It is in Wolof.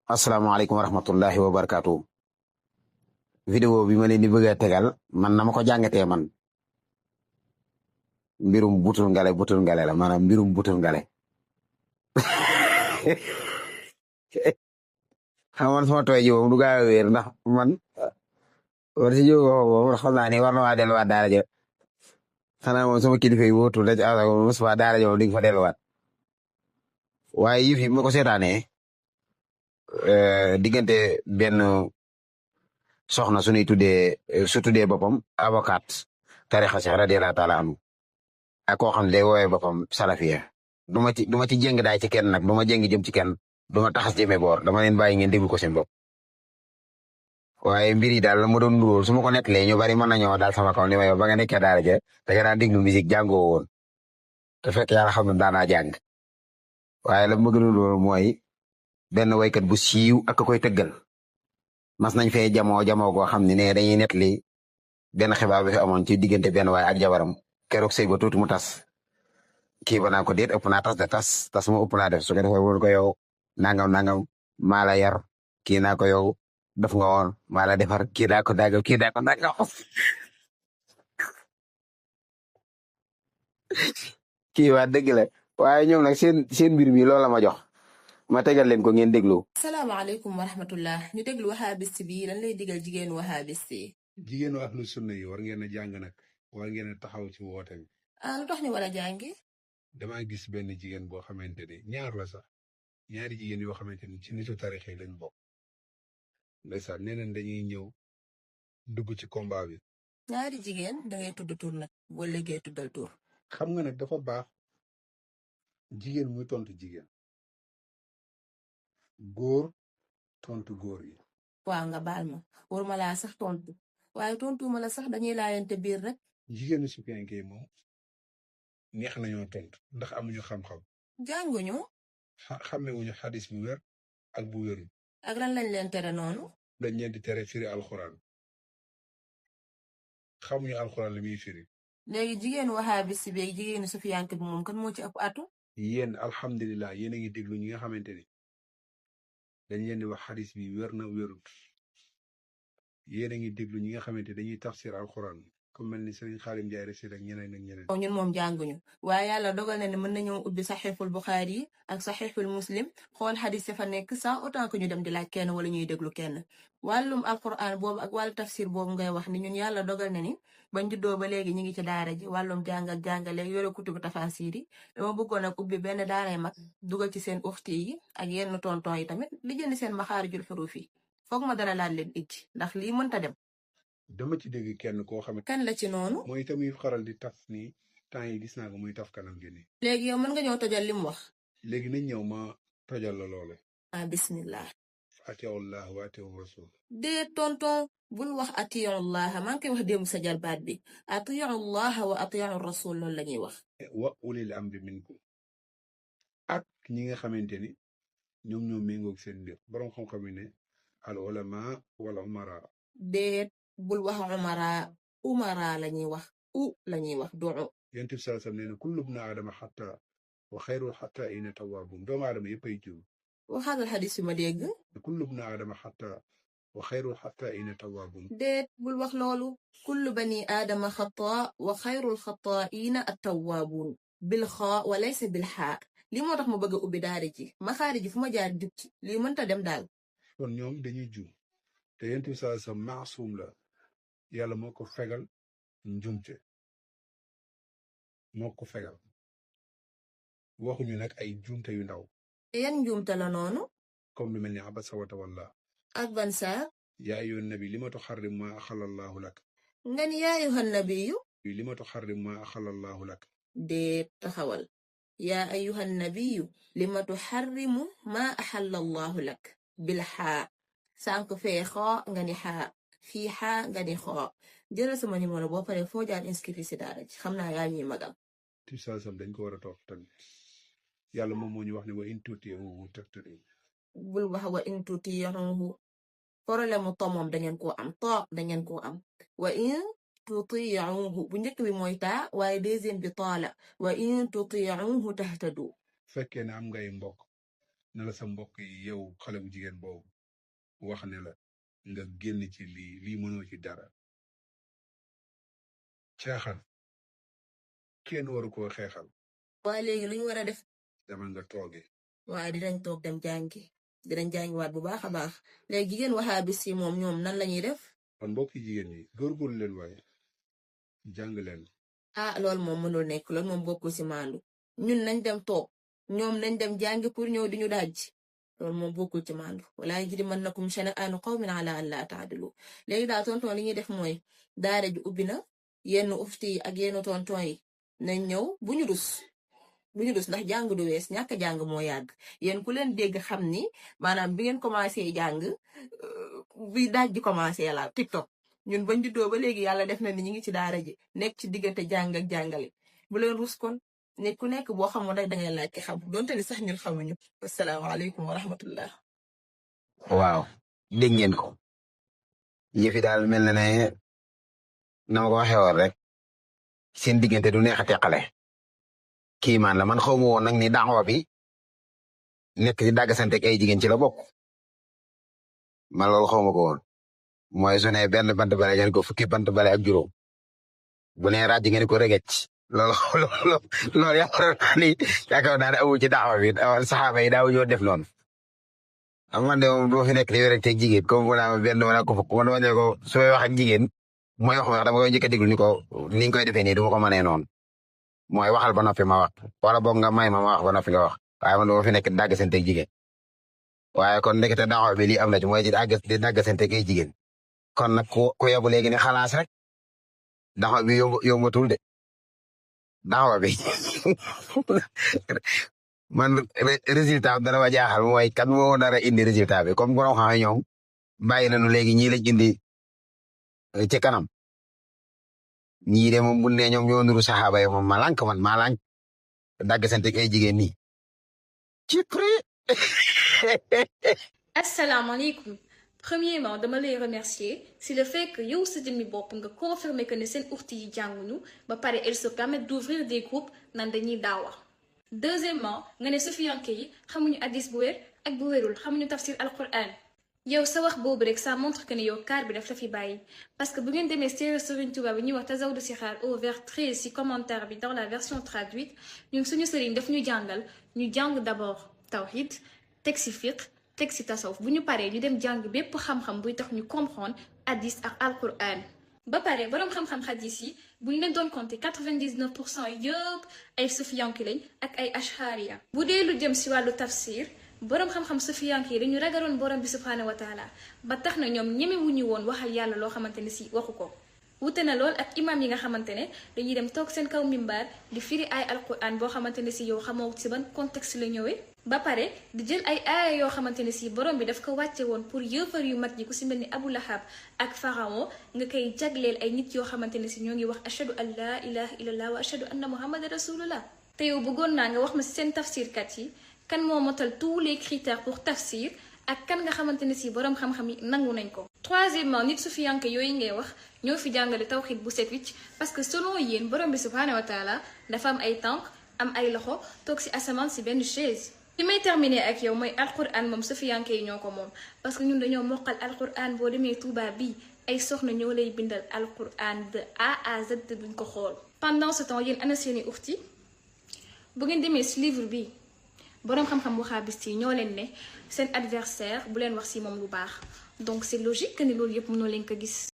asalaamaaleykum wa rahmatullahi wa barakaatu. Vidéo bi ma leen di bëgg a tegal man na ma ko jàngatee man mbirum butul ngale la maanaam mbirum butul ngale xam man sama tooy ji moom du gaaw a wéer ndax man war si jóg moom xam naa ne war na waa delluwaat daara ja xanaa moom sama kilifa yi wóotul da ci aw mos waa daara ja moom di nga fa delluwaat waaye yëf yi ma ko seetaanee diggante benn soxna suñuy tuddee boppam avocat tarixa Cheikh radiyallahu taala anhu ak koo xam ne day woowee boppam salafiya du ma ci jéng daay ci kenn nag du ma jéng jëm ci kenn du ma taxas jëmee boor dama leen bàyyi ngeen déglu ko seen bopp waaye mbir yi daal la ma doon nuróol su ma ko nettalee ñu bari mën nañoo daal sama kaw ni ma yow ba nga nekkee daara ja da nga daan déglu musique jàngoo woon te fekk yàlla xam ne daanaa jàng waaye la ma gën a nuróol mooy benn waykat bu siiw ak koy tëggal mas nañ fee jamoo goo xam ne ne dañuy nettali benn xibaar bi fi amoon ci diggante benn waay ak jabaram keroog sëy ba tuuti mu tas kii ba naa ko déet ëpp naa tas de tas mu ëpp naa def su ko defee woon ko yow nangam maa la yar kii naa ko yow def nga woon maa la defar kii daa ko nangam kii waa dëgg la waaye ñoom nag seen mbir mi loolu la ma jox ma tegal leen ko ngeen déglu. asalaamaaleykum wa rahmatullah ñu déglu wahabist bi lan lay digal jigéenu wahabist yi. jigéenu ahlu sunna yi war ngeen a jàng nag war ngeen a taxaw ci woote bi. lu tax ñu war a jàngi. damaa gis benn jigéen boo xamante ne ñaar la sax ñaari jigéen yoo xamante ni ci nitu tarixe yi lañ bokk ndeysaan nee nañ dañuy ñëw dugg ci combat bi. ñaari jigéen dangay tudd tur nag boo léegi tuddal tur. xam nga nag dafa baax jigéen muy tontu jigéen góor tontu góor yi. waaw nga baal ma war ma laa sax tontu waaye tontu ma la sax dañuy laayante biir rek. jigéenu sufiyanke moom neex nañoo tontu ndax amuñu xam-xam. jànguñu. xamewuñu xadis bu wér ak bu wérul. ak lan lañ leen tere noonu. dañ leen di tere firi alxuraan xamuñu alxuraan li muy firi. léegi jigéenu wahabis bi ak jigéenu sufiyanke bi moom kan moo ci ëpp atu. yéen alhamdulilah yéen a ngi déglu ñi nga xamante ni dañ leen di wax xadis bi wér na wérul yéen a ngi déglu ñi nga xamante dañuy tafsir alxuraan comme mel ni Serigne Xaalim Njaay Rasiid ak ñeneen ak ñeneen. ñun moom jànguñu waaye yàlla dogal na ne mën nañoo ubbi saxiixul Buxaari yi ak saxiixul Muslim xool xadis ya fa nekk sans autant que ñu dem di laaj kenn wala ñuy déglu kenn wàllum alquran boobu ak wàllu tafsir boobu ngay wax ni ñun yàlla dogal na ni bañ juddoo ba léegi ñu ngi ci daara ji wàllum jàng ak jàngale yore kutubu tafasir yi dama bëggoon ak ubbi benn daaray mag dugal ci seen uxti yi ak yenn tonton yi tamit li jënd seen maxaarijul xuruuf yi foog ma dara laal leen ijji ndax lii mënta dem. dama ci dégg kenn koo xam ne. kan la ci noonu. mooy tamuy xaral di taf nii temps yi gis naa ko muy taf kanam gi nii. léegi yow mën nga ñëw tojal li mu wax. léegi nañ ñëw ma tojal la loole. bismillah. atiullah wa atiu rasul. dee tonton bul wax atiullah maa ngi koy wax démb sa jarbaat bi atiullah wa atiu rasul loolu la ñuy wax. wa ulil amri minkum ak ñi nga xamante ni ñoom ñoo méngoog seen mbir borom xam-xam yi ne al ulama wala umara. déet bul wax umara la ñuy wax la ñuy wax duu. yonent bi sallallahu alayhi wasallam nee na kullu ibnu aadama xata wa xayrul xata ina tawaabun doomu aadama yëpp ay jiw. waxaatal xadis yu ma dégg. kullu ibnu aadama xata wa xayrul xata ina tawaabun. déet bul wax loolu. kullu bani aadama xata wa xayrul xataa'ina at-tawwaabuun bil xaa wa laysa bil xaa lii moo tax ma bëgg a ubbi daara ji maxaari ji fu ma jaar jub ci lii mënta dem daal. kon ñoom dañuy jiw te yonent bi sallallahu alayhi wasallam maasum la yàlla moo ko fegal njumte moo ko fegal waxuñu nag ay njumte yu ndaw. yan njumte la noonu. comme lu mel ni abasa wa tawalla. ak ban saa. yaa ayyuhan nabi lima tuharrim ma axalallahu lak. nga ni yaa ayyuhan nabiyu. lima tuharrim ma axalallahu lak. déet taxawal. yaa ayyuhan nabiyu lima tuharrimu ma axalallahu lak. bil xaa sànq fee xoo nga ni xaa fii xaa nga ni xoo jëlal sama numéro boo paree foo jaar inscrit si daara ji xam naa yaa ñuy magam. ti saasam dañ ko war a toog tamit yàlla moom moo ñu wax ne wa in tuti'uhu tahtadu. bul wax wa in tuti'uhu problème mu to moom dangeen koo am to dangeen koo am wa in tuti'uhu bu njëkk bi mooy taa waaye deuxième bi too la wa in tuti'uhu tahtadu. fekkee ne am ngay mbokk ne la sa mbokk yi yow xale bu jigéen boobu wax ne la nga génn ci lii mënoo ci dara caaxaan kenn waru koo xeexal waa léegi lu ñu war a def dama nga toogee waaye dinañ toog dem jàngi dinañ jàngiwaat bu baax a baax léegi jigéen wahabis yi moom ñoom nan la ñuy def kon mbokki jigéen ñi góorgóorlu leen waaye jàng leen loolu moom mënul nekk loolu moom bokkul ci maandu ñun nañ dem toog ñoom nañ dem jàngi pour ñëw di ñu dajji loolu moom bokkul ci maandu wala yajrimannakum shana'aanu qawmin ala an laa ta'dilu léegi daal tonton li ñuy def mooy daara ji ubbi na yenn ufti yi ak yenn tonton yi nañ ñëw bu ñu dus ndax jàng du wees ñàkk jàng moo yàgg yéen ku leen dégg xam ni maanaam bi ngeen commencé jàng bi daaj ji commencé la TikTok ñun bañ juddoo ba léegi yàlla def na ni ñu ngi ci daara ji nekk ci diggante jàng ak jàngale bu leen rus kon nit ku nekk boo xamoon rek dangay laaj ki xam donte ni sax ñun xamuñu asalaamaaleykum wa rahmatullah waaw dégg ngeen ko yëfi daal mel na ne na ma ko waxee woon rek seen diggante du neex a teqale kii man la man xaw ma woon nag ni daawa bi nekk di dàggasante ak ay jigéen ci la bokk man loolu xaw ma ko woon mooy su ne benn bant bale ngeen ko fukki bant bale ak juróom bu ne rajo ngeen ko regec loolu yaakaar naa ne awu ci daawa bi saxaaba yi daawu ñoo def noonu am man de moom duma fi nekk di wérante ak jigéen comme mu naa benn wala ko fukk man ma ne ko su may wax ak jigéen mooy wax dama koy njëkk a déglu ni ko ni nga koy defee nii du ma ko mënee noonu mooy waxal ba noppi ma wax wala boog nga may ma wax ba noppi nga wax waaye man duma fi nekk di dàggasante ak jigéen waaye kon nekkate daawa bi lii am na ci mooy di dàggasante ak ay jigéen kon nag ku yebu léegi ne xalaas rek daawa bi yombatul de daawa bi man résultat dana ma jaaxal mooy kan moo nar a indi résultat bi comme borom xam ñoom bàyyi nañu léegi ñii lañ indi ci kanam ñii de moom bu ne ñoom ñoo nuru saxaaba yi moom ma lànk dagg sante ak ay jigéen nii ci prix. asalaamaaleykum. Premièrement, dama lay remercier si le fait que yow sa jëmmi bopp nga confirmer que ne seen uxti yi jànguñu ba pare elles se permettent d'ouvrir des groupes nan dañuy daawa. Deuxièmement, nga ne sufiyanke yi xamuñu hadis bu wér ak bu wérul xamuñu tafsir alquran. yow sa wax boobu rek ça montre que ne yow kaar bi daf la fi bàyyi parce que bu ngeen demee téere Sëriñ Tuubaa bi ñuy wax Tazawudu Sixaar au vers 13 si commentaire bi dans la version traduite ñun suñu sëriñ daf ñu jàngal ñu jàng d'abord tawhid teg si fiqh teg si tasawuf bu ñu paree ñu dem jàng bépp xam-xam buy tax ñu comprendre hadis ak alquran. ba pare boroom xam-xam hadis yi bu ñu leen doon compter 99% yëpp ay sufiyanke lañ ak ay ashariya. bu dee lu jëm si wàllu tafsir. boroom xam-xam sufiyanke yi dañu ragaloon borom bi subhaanahu wa taala ba tax na ñoom ñemewuñu woon waxal yàlla loo xamante ne si waxu ko wute na lool ak imam yi nga xamante ne dañuy dem toog seen kaw mimbar di firi ay alquran boo xamante ne si yow xamoo si ban contexte la ñëwee ba pare di jël ay aaya yoo xamante ne si borom bi daf ko wàcce woon pour yëfar yu mag yi ku si mel ni Abu Lahab ak Pharaon nga koy jagleel ay nit yoo xamante ne si ñoo ngi wax ashadu an laa ilaha illallah wa ashadu anna muhammadan rasulullah te yow bëggoon naa nga wax ma si seen tafsirkat yi kan moo motal tous les critères pour tafsir ak kan nga xamante ne si boroom xam-xam yi nangu nañ ko. Troisièmement, nit sufiyanke yooyu ngay wax ñoo fi jàngale tawxiid bu set wicc parce que selon yéen borom bi subhaanahu wa taala dafa am ay tànk am ay loxo toog si asamaan si benn chaise. li may terminer ak yow mooy alquran moom sufiyanke yi ñoo ko moom parce que ñun dañoo moqal alquran boo demee Touba bii ay soxna ñoo lay bindal alquran de A à Z te duñ ko xool. pendant ce temps yéen ana seeni uxti bu ngeen demee si livre bi. boroom xam-xam waxaabis yi ñoo leen ne seen adversaire bu leen wax ci moom lu baax donc c'est logique que ni loolu yëpp mënoo leen ko gis.